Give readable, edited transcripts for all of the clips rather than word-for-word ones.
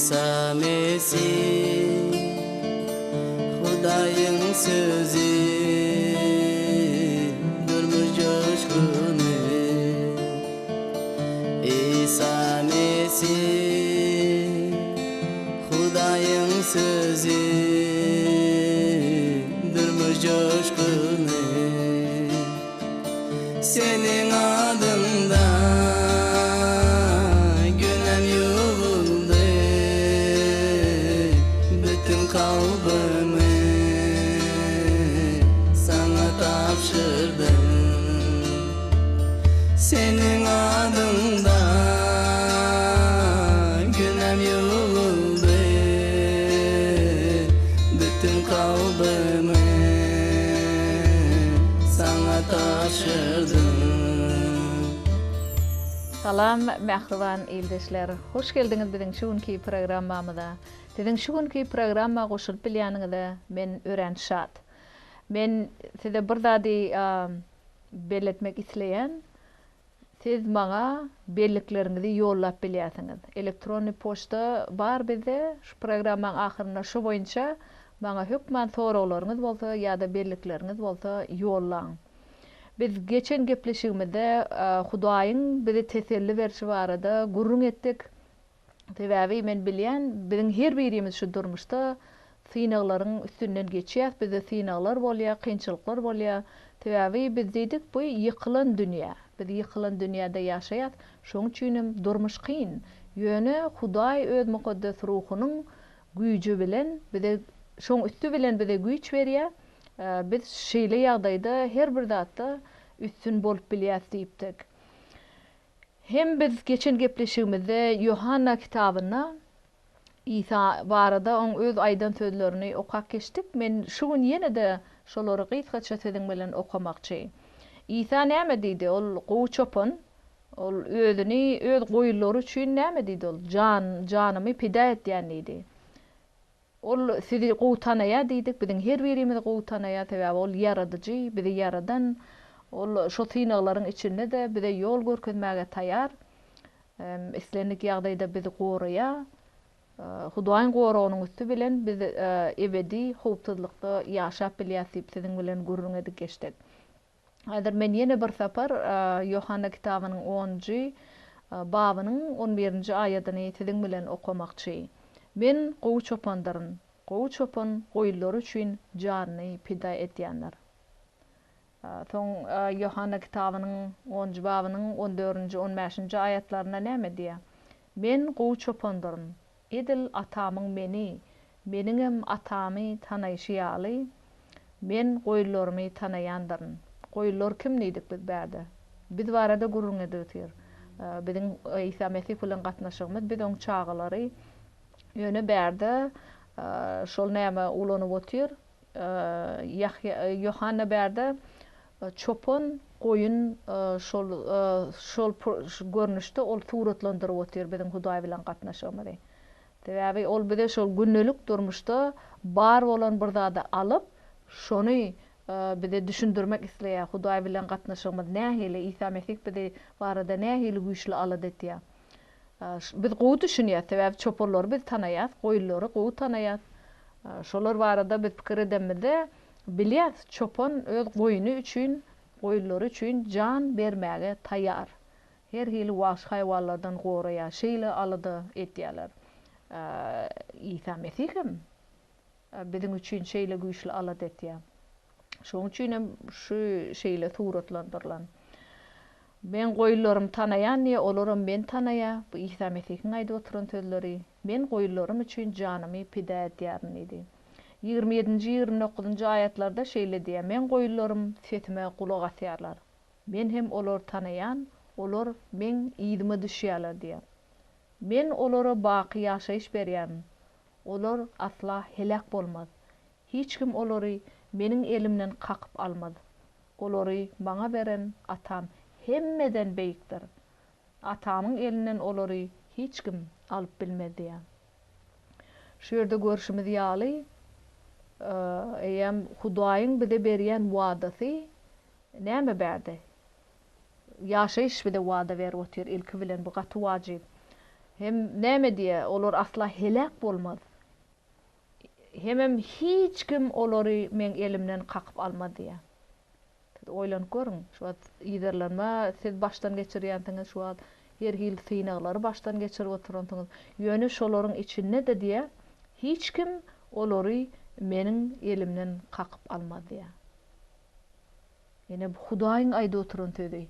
Isa Mesih Hudaýyň sözi Durmuş joşguny Isa Mesih Hudaýyň sözi Durmuş joşguny Seniň adyňda günäm ýuwuldy, Bütin kalbymy Saňa tabşyrdym. Seniň adyňda günäm ýuwuldy, Bütin kalbymy Saňa tabşyrdym. Salam mähriban ildeşler! Hoş geldiňiz biziň şu günki programmamyza. Siziň şu günki programma goşulyp bilýäniňize men örän şat. Men size bir zady belletmek isleýän. Siz maňa bellikleriňizi ýollap bilýärsiňiz. Elektronnyý poçta bar bizde, şu programmaň ahyrynda şu boýunça maňa hökman soraglaryňyz bolsa ýa-da bellikleriňiz bolsa ýollaň. Biz geçen gepleşigimizde Hudaýyň bizi teselli berşi barada gürrüň etdik. Sebäbi men bilýän, biziň her birimiz şu durmuşda synaglaryň üstünden geçýäs, bizde synaglar bolýar, kynçylyklar bolýar. Sebäbi biz diýdik, bu ýykylan dünýä. Biz ýykylan dünýäde ýaşaýas, şoň üçin hem durmuş kyn. Ýöne Hudaý öz mukaddes ruhunyň güýji bilen bize, şoň üsti bilen bize güýç berýär. Biz şeýle ýagdaýda her bir zatda üstün bolup bilýäs diýipdik. Hem biz geçen gepleşigimizde Ýohanna kitabynda Isa barada oň öz aýdan sözlerini okap geçdik. Men şu gün ýene-de şolary gysgaça siziň bilen okamakçy. Isa näme diýdi? Ol gowy çopan. Ol özüni öz goýunlary üçin näme diýdi ol? Jan, janymy pida etýän diýdi. Ol sizi gowy tanaýar diýdik, biziň her birimizi gowy tanaýar, sebäbi Ol Ýaradyjy, bizi ýaradan. Ol şo synaglaryň içinde-de bize ýol görkezmäge taýar. Islendik ýagdaýda bizi goraýar. Hudaýyň goragynyň üsti bilen biz ebedi howpsuzlykda ýaşap bilýäris diýip siziň bilen gürrüň edip geçdik. Häzir men ýene bir sapar Ýohanna kitabynyň onunjy babynyň on birinji aýadyny siziň bilen okamakçy. Men gowy çopandyryn, gowy çopan goýunlary üçin janyny pida edýändir. Soň Ýohanna kitabynyň onunjy babynyň on dördünji, on bäşinji aýatlarynda näme diýýär? Men gowy çopandyryn, Edil Atamyň Meni, Meniňem Atamy tanaýşy ýaly, Men goýunlarymy tanaýandyryn. Goýunlar kim diýdik biz bärde? Biz barada gürrüň edip otyr. Biziň Isa Mesih bilen gatnaşygymyz, biz Oň çagalary. Ýöne bärde şol näme ulanyp otyr? Ýahýa, Ýohanna bärde çopan goýun şol şol görnüşde ol suratlandyryp otyr biziň Hudaý bilen gatnaşygymyzy. Sebäbi ol bize şol gündelik durmuşda bar bolan bir zady alyp, şony bize düşündirmek isleýär, Hudaý bilen gatnaşygymyz nähili, Isa Mesih bizi barada nähili güýçli alada etýär. Biz gowy düşünýäs, sebäbi çopanlary biz tanaýas, goýunlary gowy tanaýas. Şolar barada biz pikir edenimizde bilýäs, çopan öz goýuny üçin, goýunlary üçin jan bermäge taýýar. Her hili wagşy haýwanlardan goraýar, şeýle alada edýärler. Isa Mesih hem biziň üçin şeýle güýçli alada etýär. Şonuň üçin hem şu şeýle suratlandyrylan. Men goýunlarymy tanaýan diýýär, olaram meni tanaýar. Bu Isa Mesihiň aýdyp oturan sözleri. Men goýunlarym üçin janymy pida edýärin diýdi. Ýigrimi ýedinji, ýigrimi dokuzynjy aýatlarda şeýle diýýär, Meň goýunlarym sesime gulak asýarlar. Men hem olary tanaýan, olar meň yzyma düşýärler diýýär. Men olara baky ýaşaýyş berýärin. Olar asla heläk bolmaz. Hiç kim olary Meniň elimden kakyp almaz. Olary Maňa beren Atam hemmeden beýikdir. Atamyň elinden olary hiç kim alyp bilmez diýýär. Şu ýerde görşümiz ýaly, eýýäm Hudaýyň bize berýän wadasy näme bärde? Ýaşaýyş bize wada berip otyr ilki bilen, bu gaty wajyp. Hem näme diýýär, olar asla heläk bolmaz. Hemem hiç kim olary meň elimden kakyp almaz diýýär. Siz oýlanyp görüň, şu wagt yzarlanma siz başdan geçirýänsiňiz, şu wagt her hili synaglary başdan geçirip oturansyňyz. Ýöne şolaryň içinde-de diýýär, hiç kim olary meniň elimden kakyp almaz diýýär. Ine, bu Hudaýyň aýdyp oturan sözi.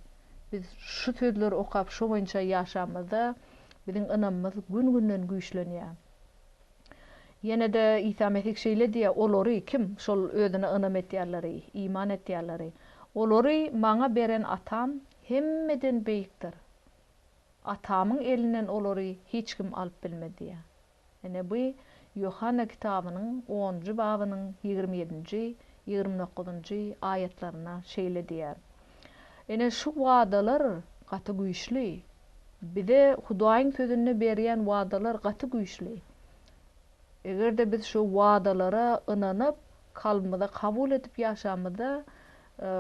Biz şu sözleri okap, şo boýunça ýaşamyzda, biziň ynamymyz gün-günden güýçlenýär. Ýene-de Isa Mesih şeýle diýýär, Olary, kim? Şol Özüne ynam etýänleri, iman etýänleri. Olary Maňa beren Atam hemmeden beýikdir. Atamyň elinden olary hiç kim alyp bilmez diýýär. Ine, bu Ýohanna kitabynyň onunjy babynyň 27-nji, 29-njy aýatlarynda şeýle diýýär. Ine, şu wadalar gaty güýçli. Bize Hudaýyň Sözünde berýän wadalar gaty güýçli. Eger-de biz şu wadalara ynanyp, kalbymyza kabul edip ýaşamyzda,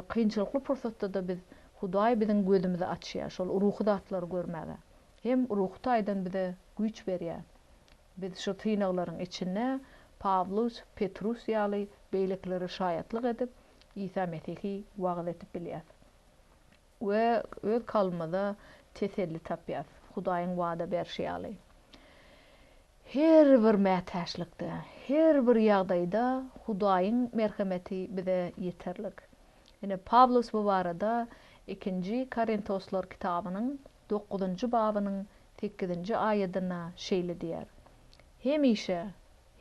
kynçylykly pursatda-da biz Hudaý biziň gözümizi açýar şol ruhy zatlary görmäge. Hem ruhy taýdan bize güýç berýär. Biz şu synaglaryň içinde Pawlus, Petrus ýaly beýlekilere şaýatlyk edip, Isa Mesihi wagyz edip bilýäris. We öz kalbymyza teselli tapýarys, Hudaýyň wada berşi ýaly. Her bir mätäçlikde, her bir ýagdaýda Hudaýyň merhemeti bize ýeterlik. Ine, Pawlus bu barada Ikinji Korintoslar kitabynyň dokuzynjy babynyň sekizinji aýadynda şeýle diýýär, Hemişe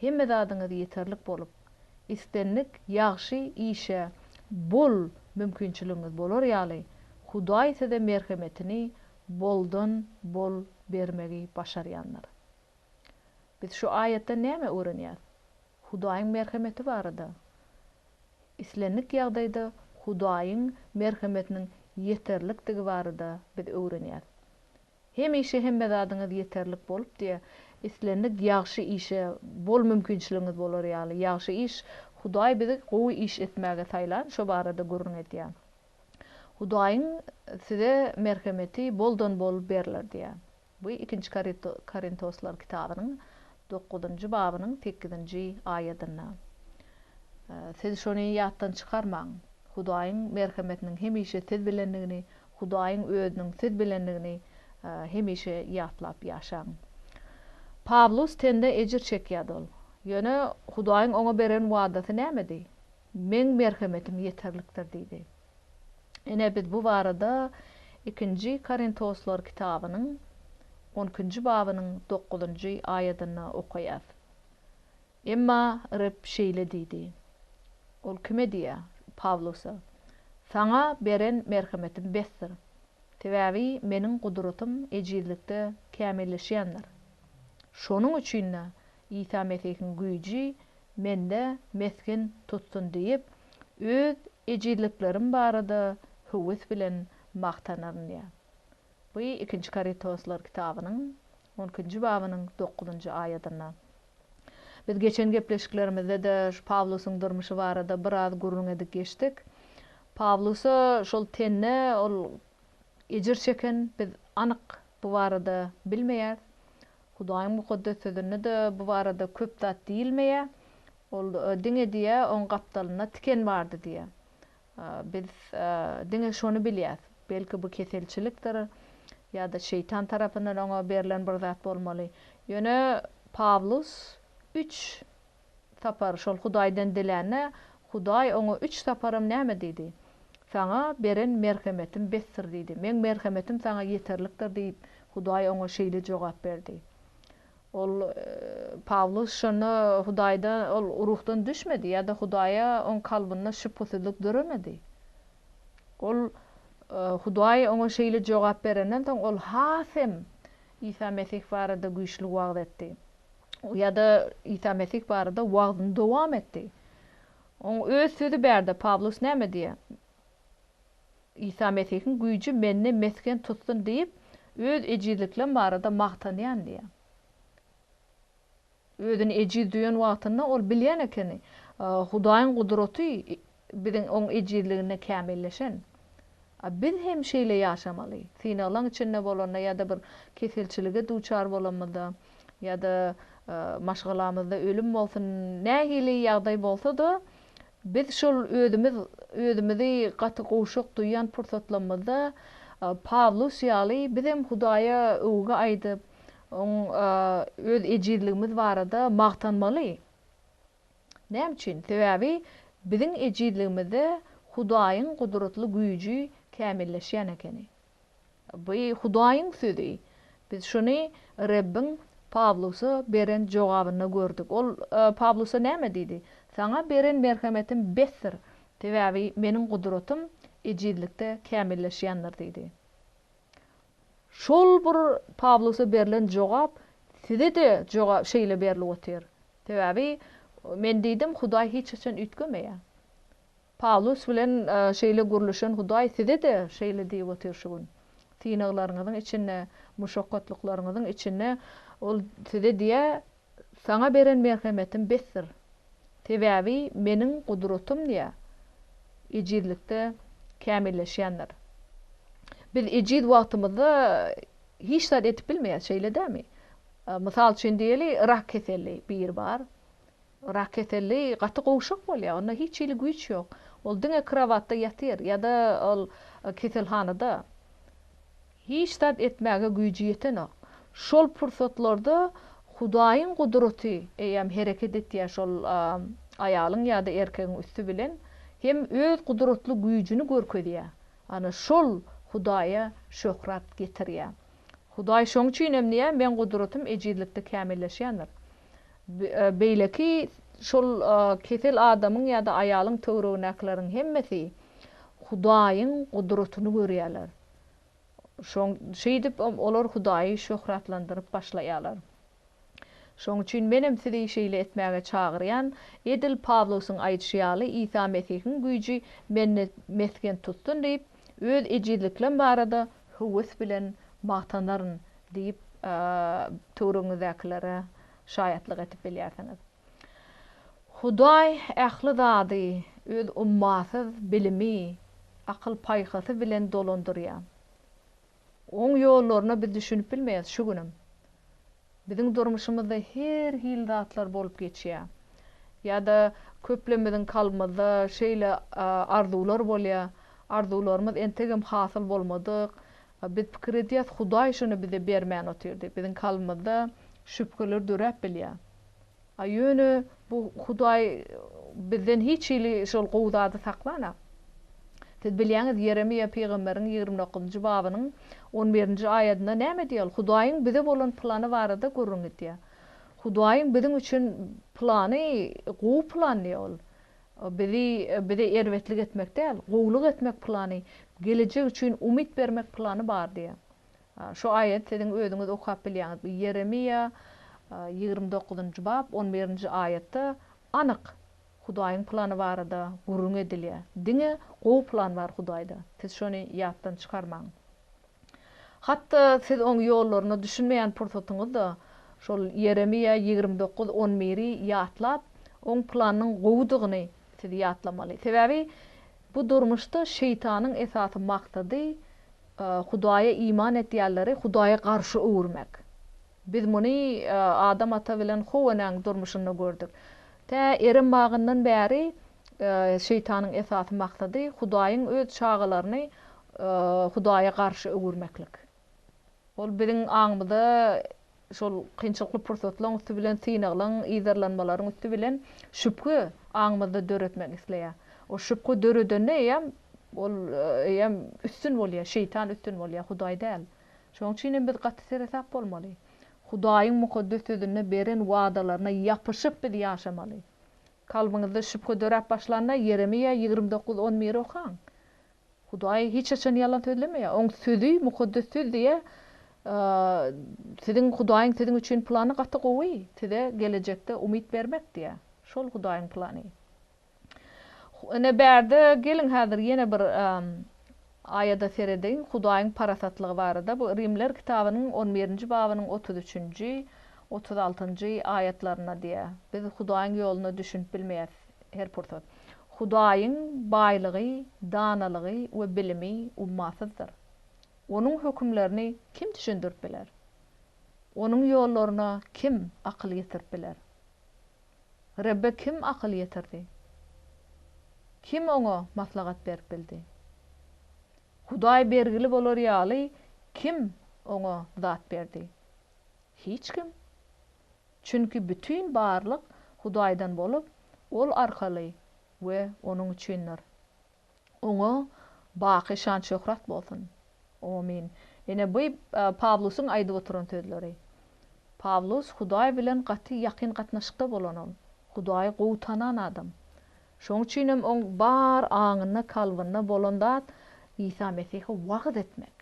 hemme zadyňyz ýeterlik bolup, islendik ýagşy işe bol mümkinçiligiňiz bolar ýaly, Hudaý size merhemetini boldan bol bermegi başarýandyr. Biz şu aýatdan näme öwrenýäris? Hudaýyň merhemeti barada. Islendik ýagdaýda Hudaýyň merhemetiniň ýeterlikdigi barada biz öwrenýäris. Hemişe hemme zadyňyz ýeterlik bolup diýe, islendik ýagşy işe bol mümkinçiligiňiz bolar ýaly, ýagşy iş, Hudaý bizi gowy iş etmäge saýlan, şo barada gürrüň edýär. Hudaýyň size merhemeti boldan-bol berler diýýär. Bu Ikinji Korintoslar kitabynyň dokuzynjy babynyň sekizinji aýadynda. Siz şony ýatdan çykarmaň. Hudaýyň merhemetiniň hemişe siz bilendigini, Hudaýyň Özüniň siz bilendigini hemişe ýatlap ýaşaň. Pawlus tende ejir çekýärdi ol. Ýöne Hudaýyň oňa beren wadasy nämedi? Meň merhemetim ýeterlikdir diýdi. Ine, biz bu barada Ikinji Korintoslar kitabynyň on ikinji babynyň dokuzynjy aýadynda okaýas. Emma Reb şeýle diýdi, Ol kime diýýär? Pawlusa, Saňa beren merhemetim besdir. Sebäbi Meniň gudratym ejizlikde kämilleşýändir. Şonuň üçin-de Isa Mesihiň güýji mende mesgen tutsun diýip, öz ejizliklerim barada höwes bilen magtanaryn diýýär. Bu Ikinji Korintoslar kitabynyň on ikinji babynyň dokuzynjy aýadynda. Biz geçen gepleşiklerimizde-de şu Pawlusyň durmuşy barada biraz gürrüň edip geçdik. Pawlusa şol tende ol ejir çeken, biz anyk bu barada bilmeýäris. Hudaýyň Mukaddes Sözünde-de bu barada köp zat diýilmeýär. Ol diňe diýýär, oň gapdalynda tiken bardy diýýär. Biz diňe şony bilýäs. Belki bu keselçilikdir ýa-da şeýtan tarapyndan oňa berlen bir zat bolmaly. Ýöne Pawlus üç sapar şol Hudaýdan dilände, Hudaý oňa üç saparam näme diýdi? Saňa beren merhemetim besdir diýdi. Meň merhemetim saňa ýeterlikdir diýip, Hudaý oňa şeýle jogap berdi. Ol Pawlus şonda Hudaýda ol ruhdan düşmedi ýa-da Hudaýa oň kalbynda şübhesizlik döremedi. Ol Hudaý oňa şeýle jogap berenden soň ol has hem Isa Mesih barada güýçli wagyz etdi. Ýa-da Isa Mesih barada wagzyny dowam etdi. Oň öz sözi bärde, Pawlus näme diýýär? Isa Mesihiň güýji mende mesgen tutsun diýip, öz ejizliklem barada magtanýan diýýär. Özüni ejiz duýan wagtynda ol bilýän ekeni, Hudaýyň gudraty biziň oň ejizliginde kämilleşen. A biz hem şeýle ýaşamaly. Synaglaň içinde bolanda ýa-da bir keselçilige duçar bolanymyzda ýa-da maşgalamyzda ölüm bolsun, nähili ýagdaý bolsa-da, biz şol özümiz özümizi gaty gowşak duýýan pursatlarymyzda Pawlus ýaly bizem Hudaýa öwgi aýdyp, oň öz ejizligimiz barada magtanmaly. Näme üçin? Sebäbi biziň ejizligimizde Hudaýyň gudratly güýji kämilleşýän ekeni. Bu Hudaýyň sözi. Biz şuny Rebbiň Pawlusa beren jogabynda gördük. Ol Pawlusa näme diýdi? Saňa beren merhemetim besdir, sebäbi meniň gudratym ejizlikde kämilleşýändir diýdi. Şol bir Pawlusa berlen jogap size-de jogap şeýle berlip otyr. Sebäbi men diýdim, Hudaý hiç haçan üýtgemeýär. Pawlus bilen şeýle gürleşen Hudaý size-de şeýle diýip otyr şu gün. Synaglaryňyzyň içinde, muşakgatlyklaryňyzyň içinde Ol size diýýär, Saňa beren merhemetim besdir. Sebäbi Meniň gudratym diýýär, ejizlikde kämilleşýändir. Biz ejiz wagtymyzda hiç zat edip bilmeýäris, şeýle dälmi? Mysal üçin diýeli, rak keselli biri bar. Rak keselli gaty gowşak bolýar, onda hiç hili güýç ýok. Ol diňe krowatda ýatyr ýa-da ol keselhanada. Hiç zat etmäge güýji ýetenok. Şol pursatlarda Hudaýyň gudraty eýýäm hereket etýär şol aýalyň ýa-da erkegiň üsti bilen hem öz gudratly güýjüni görkezýär. Ana şol Hudaýa şöhrat getirýär. Hudaý şoň üçin hem diýýär, Meň gudratym ejizlikde kämilleşýändir. Beýleki şol kesel adamyň ýa-da aýalyň töweregindäkileriň hemmesi Hudaýyň gudratyny görýärler. Şoň şeýdip olar Hudaýy şöhratlandyryp başlaýarlar. Şoň üçin menem sizi şeýle etmäge çagyrýan, edil Pawlusyň aýdyşy ýaly, Isa Mesihiň güýji mende mesgen tutsun diýip, öz ejizliklem barada höwes bilen magtanaryn diýip, töweregiňizdäkilere şaýatlyk edip bilýärsiňiz. Hudaý ähli zady öz ummasyz bilimi, akyl-paýhasy bilen dolandyrýar. Oň ýollaryna biz düşünip bilmeýäris şu günem. Biziň durmuşymyzda her hili zatlar bolup geçýär. Ýa-da köplerimiziň kalbymyzda şeýle arzuwlar bolýar. Arzuwlarymyz entegem hasyl bolmadyk. Biz pikir edýäris, Hudaý şuny bize bermän otyr diýip. Biziň kalbymyzda şübheler döräp bilýär. A ýöne bu Hudaý bizden hiç hili şol gowy zady saklanak. Siz bilýäňiz, Ýeremiýa pygamberiň 29-njy babynyň on birinji aýadynda näme diýýär? Hudaýyň bize bolan plany barada gürrüň gidýär. Hudaýyň biziň üçin plany gowy plan diýýär ol. Bizi bize erbetlik etmek däl, gowulyk etmek plany, gelejek üçin umyt bermek plany bar diýýär. Şu aýady siziň özüňiz okap bilýäňiz. Bu Ýeremiýa 29-njy bap on birinji aýatda anyk Hudaýyň plany barada gürrüň edilýär. Diňe gowy plan bar Hudaýda. Siz şony ýatdan çykarmaň. Hatda siz Oň ýollaryna düşünmeýän pursatyňyzda, şol Ýeremiýa 29, on biri ýatlap, Oň planynyň gowudygyny siz ýatlamaly. Sebäbi bu durmuşda şeýtanyň esasy maksady Hudaýa iman etýänleri Hudaýa garşy öwürmek. Biz muny Adam ata bilen How enäň durmuşynda gördük. Tä Erem bagyndan bäri şeýtanyň esasy maksady Hudaýyň öz çagalaryny Hudaýa garşy öwürmeklik. Ol biziň aňymyza şol kynçylykly pursatlaryň üsti bilen, synaglaryň, yzarlanmalaryň üsti bilen şübhe aňymyzda döretmek isleýär. O şübhe döredende eýýäm ol eýýäm üstün bolýar, şeýtan üstün bolýar, Hudaý däl. Şonuň üçin hem biz gaty seresap bolmaly. Hudaýyň Mukaddes Sözünde beren wadalaryna ýapyşyp biz ýaşamaly. Kalbyňyzda şübhe döräp başlanda Ýeremiýa 29, 11 okaň. Hudaý hiç haçan ýalan sözlemeýär. Oň sözi Mukaddes Söz diýýär. Siziň Hudaýyň siziň üçin plany gaty gowy. Size gelejekde umyt bermek diýýär. Şol Hudaýyň plany. Ine bärde geliň häzir ýene bir aýada seredeýin Hudaýyň parasatlygy barada. Bu Rimler kitabynyň on birinji babynyň 33-nji, 36-njy aýatlarynda diýýär. Biz Hudaýyň ýoluna düşünip bilmeýäris her pursat. Hudaýyň baýlygy, danalygy we bilimi ummasyzdyr. Onuň hökümlerini kim düşündirip biler? Onuň ýollaryna kim akyl ýetirip biler? Rebbe kim akyl ýetirdi? Kim oňa maslahat berip bildi? Hudaý bergili bolar ýaly kim oňa zat berdi? Hiç kim. Çünki bütin barlyk Hudaýdan bolup, Ol arkaly we Onuň üçindir. Oňa baky şan-şöhrat bolsun! Omyn. Ine, bu Pawlusyň aýdyp oturan sözleri. Pawlus Hudaý bilen gaty ýakyn gatnaşykda bolan ol. Hudaýy gowy tanan adam. Şoň üçin hem oň bar aňynda, kalbynda bolan zat Isa Mesihi wagyz etmek.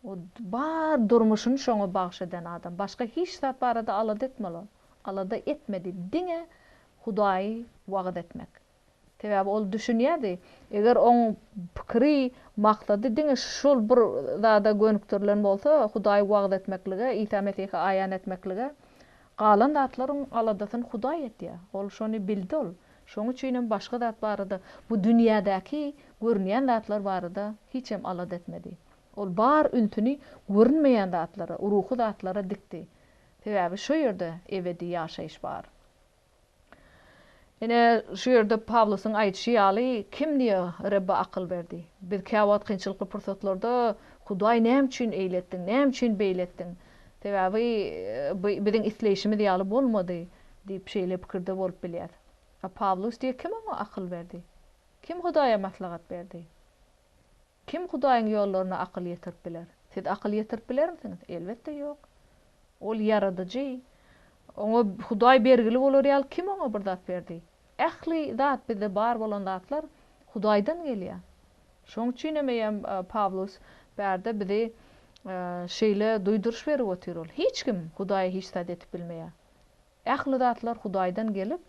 O bar durmuşyny şoňa bagyş eden adam. Başga hiç zat barada alada etmeli ol. Alada etmedi. Diňe Hudaýy wagyz etmek. Sebäbi ol düşünýärdi, eger oň pikiri, maksady diňe şol bir zada gönükdirilen bolsa, Hudaýy wagyz etmeklige, Isa Mesihi aýan etmeklige, galan zatlaryň aladasyny Hudaý etýär. Ol şony bildi ol. Şoň üçin hem başga zat barada, bu dünýädäki görünýän zatlar barada hiç hem alada etmedi. Ol bar ünsüni görünmeýän zatlara, ruhy zatlara dikdi. Sebäbi şo ýerde ebedi ýaşaýyş bar. Ine, şu ýerde Pawlusyň aýdyşy ýaly, kim diýýär, Rebbe akyl berdi? Biz käwagt kynçylykly pursatlarda, Hudaý näme üçin eýle etdiň, näme üçin beýle etdiň? Sebäbi bu biziň isleýşimiz ýaly bolmady diýip şeýle pikirde bolup bilýäris. A Pawlus diýýär, kim oňa akyl berdi? Kim Hudaýa maslahat berdi? Kim Hudaýyň ýollaryna akyl ýetirip biler? Siz akyl ýetirip bilermisiňiz? Elbetde ýok. Ol Ýaradyjy. Oňa Hudaý bergili bolar ýaly kim oňa bir zat berdi? Ähli zat bizde bar bolan zatlar Hudaýdan gelýär. Şoň üçin hem eýýäm Pawlus bärde bizi şeýle duýduryş berip otyr ol. Hiç kim Hudaýa hiç zat etip bilmeýär. Ähli zatlar Hudaýdan gelip,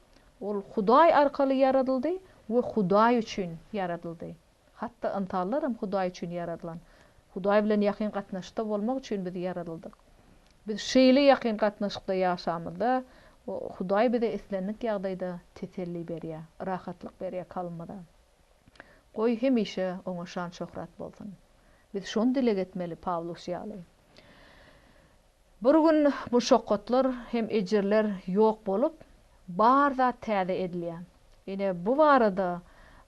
ol Hudaý arkaly ýaradyldy we Hudaý üçin ýaradyldy. Hatda ynsanlar hem Hudaý üçin ýaradylan. Hudaý bilen ýakyn gatnaşykda bolmak üçin biz ýaradyldyk. Biz şeýle ýakyn gatnaşykda ýaşamyzda, Hudaý bize islendik ýagdaýda teselli berýär, rahatlyk berýär kalbymyza. Goý, hemişe Oňa şan-şöhrat bolsun. Biz şony dileg etmeli Pawlus ýaly. Bir gün muşakgatlar hem ejirler ýok bolup, bar zat täze edilýär. Ine, bu barada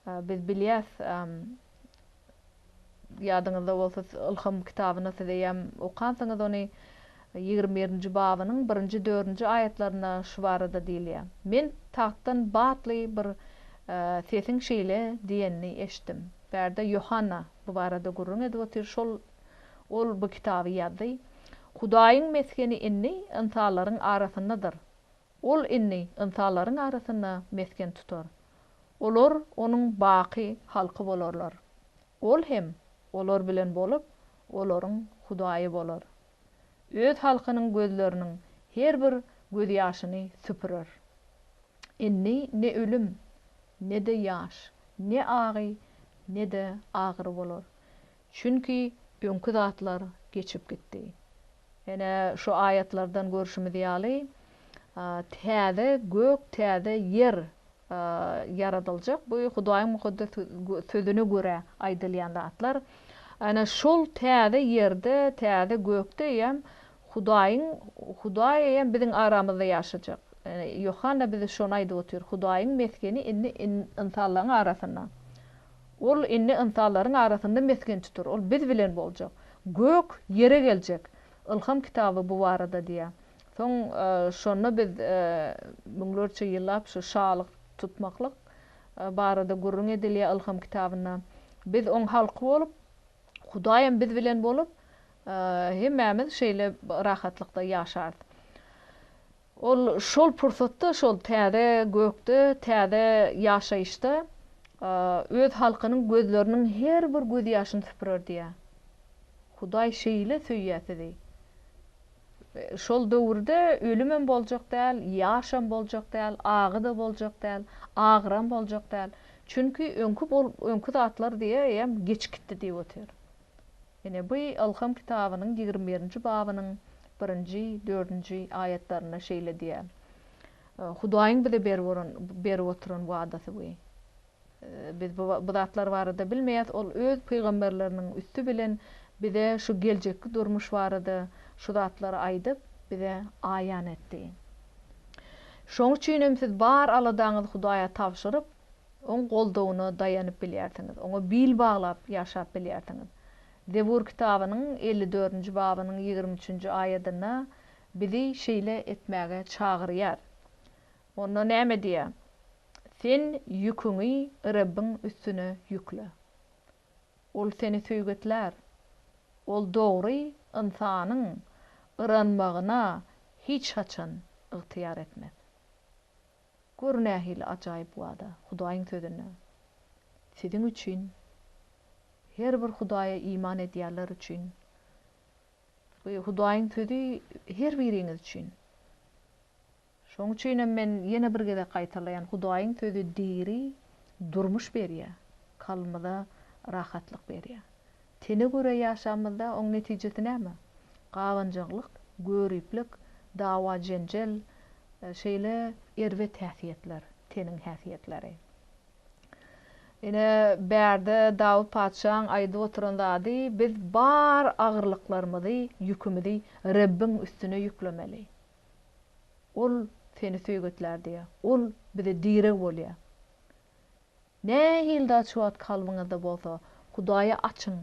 biz bilýäs, ýadyňyzda bolsa, Ylham kitabynda siz eýýäm okansyňyz ony, 21-nji babynyň birinji, dördünji aýatlarynda şu barada diýilýär. Men tagtdan batly bir sesiň şeýle diýenini eşitdim. Bärde Ýohanna bu barada gürrüň edip otyr, şol Ol bu kitaby ýazdy. Hudaýyň mesgeni indi ynsanlaryň arasyndadyr. Ol indi ynsanlaryň arasynda mesgen tutar. Olar Onuň baky halky bolarlar. Ol hem olar bilen bolup, olaryň Hudaýy bolar. Öz halkynyň gözleriniň her bir gözýaşyny süpürer. Indi ne ölüm, ne-de ýaş, ne agy, ne-de agyry bolar. Çünki öňki zatlar geçip gitdi. Ene, şu aýatlardan görşümiz ýaly, täze gök, täze ýer ýaradyljak. Bu Hudaýyň Mukaddes Sözüne görä aýdylýan zatlar. Ene, şol täze ýerde, täze gökde eýýäm Hudaýyň, Hudaý eýýäm biziň aramyzda ýaşajak. Ene, Ýohanna bize şony aýdyp otyr, Hudaýyň mesgeni indi ynsanlaryň arasynda. Ol indi ynsanlaryň arasynda mesgen tutar. Ol biz bilen boljak. Gök ýere geljek. Ylham kitaby bu barada diýýär. Soň şonda biz müňlerçe ýyllap şu şalyk tutmaklyk barada gürrüň edilýär Ylham kitabynda. Biz oň halky bolup, Hudaýam biz bilen bolup, hemmämiz şeýle rahatlykda ýaşarys. Ol şol pursatda, şol täze gökde, täze ýaşaýyşda öz halkynyň gözleriniň her bir gözýaşyny süpürer diýýär. Hudaý şeýle söýýär sizi. Şol döwürde ölümem boljak däl, ýaşam boljak däl, agy-da boljak däl, agyram boljak däl. Çünki öňki bol öňki zatlar diýýär, eýýäm geçip gitdi diýip otyr. Ine, bu Ylham kitabynyň 21-nji babynyň birinji, dördünji aýatlarynda şeýle diýýär. Hudaýyň bize berip oturan wadasy bu. Biz bu, bu zatlar barada bilmeýäs. Ol öz pygamberleriniň üsti bilen bize şu geljekki durmuş barada şu zatlary aýdyp, bize aýan etdi. Şoň üçin hem siz bar aladaňyzy Hudaýa tabşyryp, Oň goldawyna daýanyp bilýärsiňiz. Oňa bil baglap ýaşap bilýärsiňiz. Zebur kitabynyň 50 dördünji babynyň 23-nji aýadynda bizi şeýle etmäge çagyrýar. Onda näme diýýär? Sen ýüküňi Rebbiň üstüne ýükle. Ol seni söýgetlär. Ol dogry ynsanyň yranmagyna hiç haçan ygtyýar etmez. Gör nähili ajaýyp wada Hudaýyň Sözünde. Siziň üçin, her bir Hudaýa iman edýänler üçin, bu Hudaýyň Sözi her biriňiz üçin. Şoň üçinem men ýene bir gezek gaýtalaýan, Hudaýyň Sözi diri, durmuş berýär, kalbymyza rahatlyk berýär. Tene görä ýaşamyzda oň netijesi näme? Gabanjaňlyk, göriplik, dawa-jenjel, şeýle erbet häsiýetler, teniň häsiýetleri. Ine, bärde Dawut patyşaň aýdyp oturan zady, biz bar agyrlyklarymyzy, ýükümizi Rebbiň üstüne ýüklemeli. Ol seni söýgetlär diýýär. Ol bize direg bolýar. Nähili zat şu wagt kalbyňyzda bolsa, Hudaýa açyň.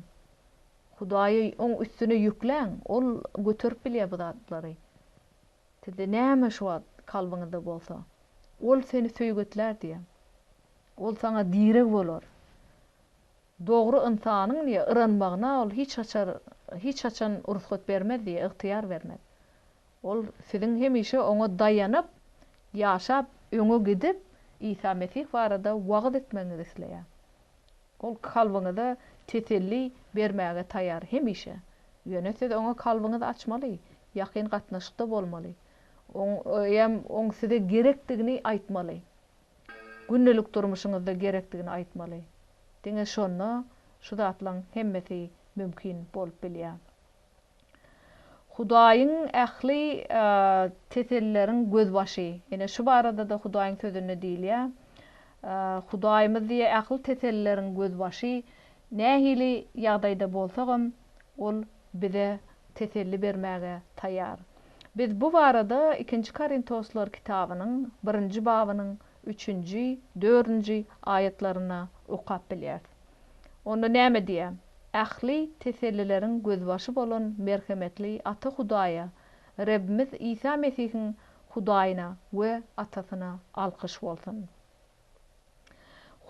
Hudaýa oň üstüne ýükläň. Ol göterip bilýär bu zatlary. Sizde näme şu wagt kalbyňyzda bolsa, Ol seni söýgetlär diýýär. Ol saňa direg bolar. Dogry ynsanyň diýýär, yranmagyna ol hiç haçar hiç haçan rugsat bermez diýýär, ygtyýar bermez. Ol siziň hemişe Oňa daýanyp, ýaşap, öňe gidip, Isa Mesih barada wagyz etmegiňizi isleýär. Ol kalbyňyza teselli bermäge taýýar hemişe. Ýöne siz Oňa kalbyňyzy açmaly, ýakyn gatnaşykda bolmaly. Oň, hem Oň size gerekdigini aýtmaly. Gündelik durmuşyňyzda gerekdigini aýtmaly. Diňe şonda şu zatlaň hemmesi mümkin bolup bilýär. Hudaýyň ähli tesellileriň gözbaşy. Ine, şu barada-da Hudaýyň Sözünde diýilýär. Hudaýymyz diýýär, ähli tesellileriň gözbaşy. Nähili ýagdaýda bolsagam, Ol bize teselli bermäge taýýar. Biz bu barada Ikinji Korintoslar kitabynyň birinji babynyň üçünji, dördünji aýatlarynda okap bilýäris. Onda näme diýýär? Ähli tesellileriň gözbaşy bolan merhemetli Ata Hudaýa, Rebbimiz Isa Mesihiň Hudaýyna we Atasyna alkyş bolsun!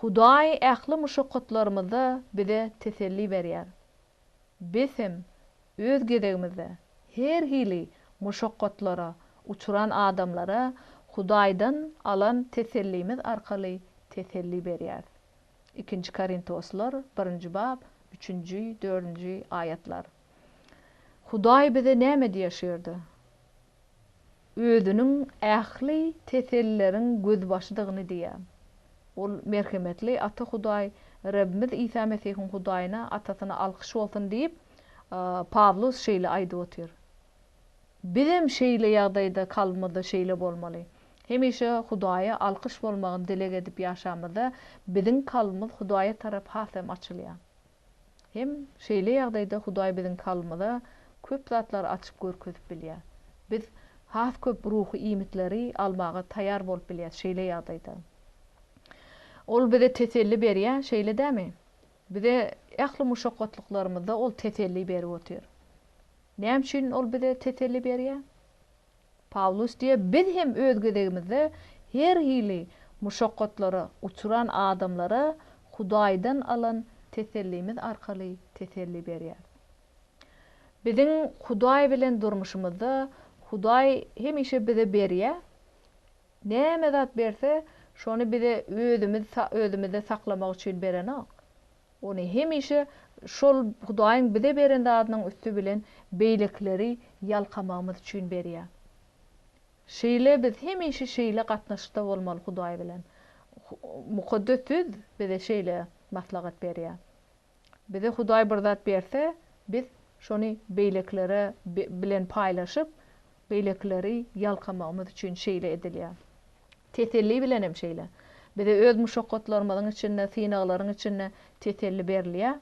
Hudaý ähli muşakgatlarymyzda bize teselli berýär. Biz hem öz gezegimizde her hili muşakgatlara uçran adamlara Hudaýdan alan tesellimiz arkaly teselli berýäris. Ikinji Korintoslar, birinji bap, üçünji, dördünji aýatlar. Hudaý bize näme diýýär şu ýerde? Özüniň ähli tesellileriň gözbaşydygyny diýýär. Ol merhemetli Ata Hudaý, Rebbimiz Isa Mesihiň Hudaýyna, Atasyna alkyş bolsun diýip, Pawlus şeýle aýdyp otyr. Bizem şeýle ýagdaýda kalbymyzda şeýle bolmaly. Hemişe Hudaýa alkyş bolmagyny dileg edip ýaşamyzda biziň kalbymyz Hudaýa tarap has hem açylýar. Hem şeýle ýagdaýda Hudaý biziň kalbymyza köp zatlary açyp görkezip bilýär. Biz has köp ruhy iýmitleri almaga taýar bolup bilýäris şeýle ýagdaýda. Ol bize teselli berýär, şeýle dämi? Bize ähli muşakgatlyklarymyzda ol teselli berip otyr. Näme üçin ol bize teselli berýär? Pawlus diýýär, Biz hem öz gezegimizde her hili muşakgatlara uçran adamlara Hudaýdan alan tesellimiz arkaly teselli berýäris. Biziň Hudaý bilen durmuşymyzda Hudaý hemişe bize berýär. Näme zat berse, şony bize özümiz özümizde saklamak üçin berenok. Ony hemişe şol Hudaýyň bize beren zadynyň üsti bilen beýlekileri ýalkamagymyz üçin berýär. Şeýle biz hemişe şeýle gatnaşykda bolmaly Hudaý bilen. Mukaddes Söz bize şeýle maslahat berýär. Bize Hudaý bir zat berse, biz şony beýlekilere bilen paýlaşyp, beýlekileri ýalkamagymyz üçin şeýle edilýär. Teselli bilen hem şeýle. Bize öz muşakgatlarymyzyň içinde, synaglaryň içinde teselli berilýär.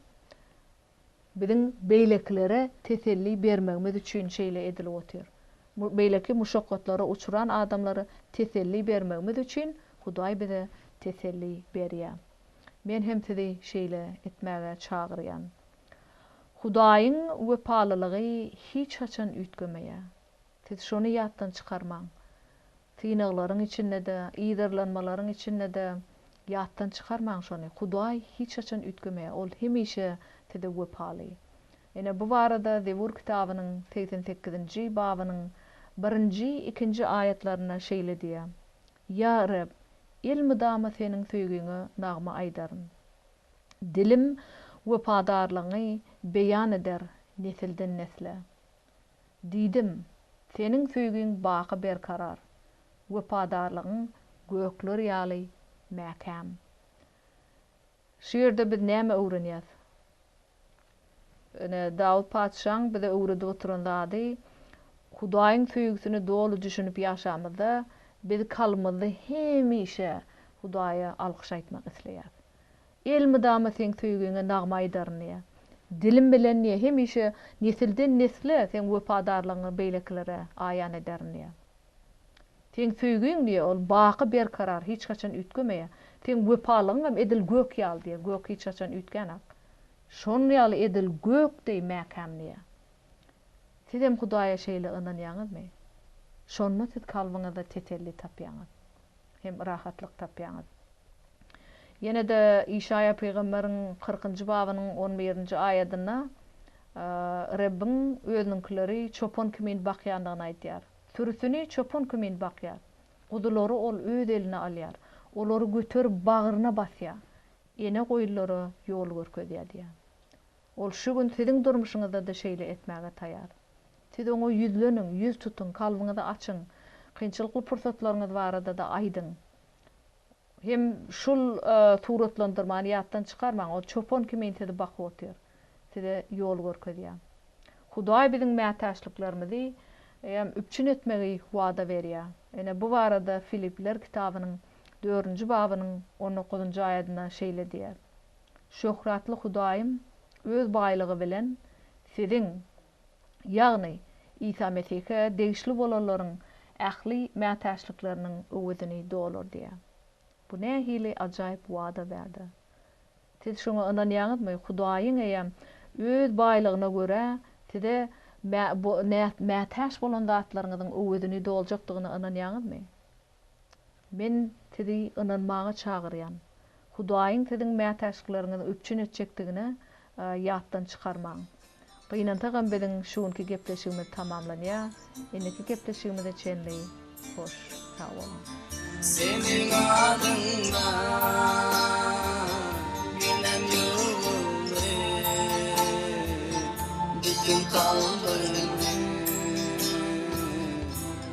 Biziň beýlekilere teselli bermegimiz üçin şeýle edilip otyr. Beýleki muşakgatlara uçran adamlara teselli bermegimiz üçin Hudaý bize teselli berýär. Men hem sizi şeýle etmäge çagyrýan. Hudaýyň wepalylygy hiç haçan üýtgemeýär. Siz şony ýatdan çykarmaň. Synaglaryň içinde-de, yzarlanmalaryň içinde-de ýatdan çykarmaň şony. Hudaý hiç haçan üýtgemeýär. Ol hemişe size wepaly. Ine, bu barada Zebur kitabynyň 88-nji babynyň birinji, ikinji aýatlarynda şeýle diýýär, Ýa Reb, elmydama Seniň söýgiňe nagma aýdaryn. Dilim wepadarlygyňy beýan eder nesilden-nesle. Diýdim, Seniň söýgiň baky berkarar, wepadarlygyň gökler ýaly mäkäm. Şu ýerde biz näme öwrenýäs? Ine, Dawut patyşaň bize öwredip oturan zady, Hudaýyň söýgüsine doly düşünip ýaşamyzda, biz kalbymyzda hemişe Hudaýa alkyş aýtmak isleýäris. Elmydama Seň söýgiňe nagma aýdaryn diýýär. Dilim bilen diýýär, hemişe nesilden-nesle Seň wepadarlygyňy beýlekilere aýan ederin diýýär. Seň söýgiň diýýär, ol baky berkarar, hiç haçan üýtgemeýär. Seň wepalygyň hem edil gök ýaly diýýär, gök hiç haçan üýtgänok. Şonuň ýaly edil gök deý mäkäm diýýär. Sizem Hudaýa şeýle ynanýaňyzmy? Şonda siz kalbyňyzda teselli tapýaňyz hem rahatlyk tapýaňyz. Ýene-de Işaýa pygamberiň kyrkynjy babynyň on birinji aýadynda Rebbiň özüniňkileri çopan kimin bakýandygyny aýdýar. Sürüsini çopan kimin bakýar. Guzulary ol öz eline alýar. Olary göterip bagryna basýar. Ene goýunlara ýol görkezýär diýýär. Ol şu gün siziň durmuşyňyzda-da şeýle etmäge taýar. Siz oňa ýüzleniň, ýüz tutuň, kalbyňyzy açyň, kynçylykly pursatlaryňyz barada-da aýdyň. Hem şul suratlandyrmany ýatdan çykarmaň, ol çopan kimin sizi bakyp otyr, size ýol görkezýär. Hudaý biziň mätäçliklerimizi hem üpjün etmegi wada berýär. Ine, bu barada Filipler kitabynyň dördünji babynyň on dokuzynjy aýadynda şeýle diýýär, Şöhratly Hudaýym Öz baýlygy bilen siziň, ýagny Isa Mesihe degişli bolanlaryň ähli mätäçlikleriniň öwezini dolar diýýär. Bu nähili ajaýyp wada bärde! Siz şoňa ynanýaňyzmy? Hudaýyň eýýäm Öz baýlygyna görä size mätäç bolan zatlaryňyzyň öwezini doljakdygyna ynanýaňyzmy? Men sizi ynanmaga çagyrýan. Hudaýyň siziň mätäçlikleriňizi üpjün etjekdigine ýatdan çykarmaň. Gynansagam biziň şu günki gepleşigimiz tamamlanýar. Indiki gepleşigimize çenli hoş sag boluň. Seniň adyňda günem ýuwuldy Bütin kalbymy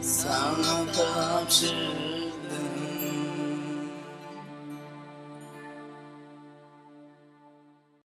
saňa tabşyrdym.